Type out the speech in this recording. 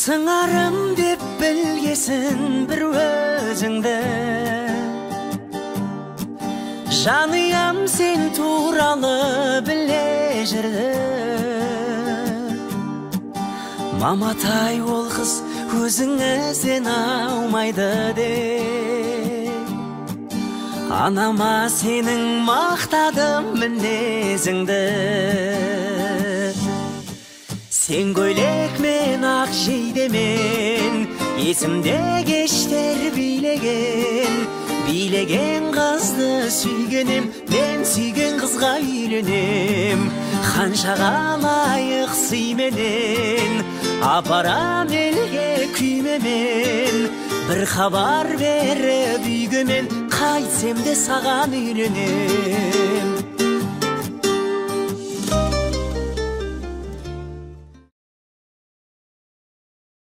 Сыңарым деп білгесін бір өзіңді, жанұям сен туралы біле жүрді. Маматай ол қыз өзіңізден аумайды деп, анама сенің мақтадым мінезіңді. Сен көйлек мен ақ жейдемен, есімде кештер билеген, билеген қызды сүйгенем, мен сүйген қызға үйленем. Ханшаға лайық сыйменен, апарам елге күймемен, бір хабар беріп үйге мен қайтсем де саған үйленем.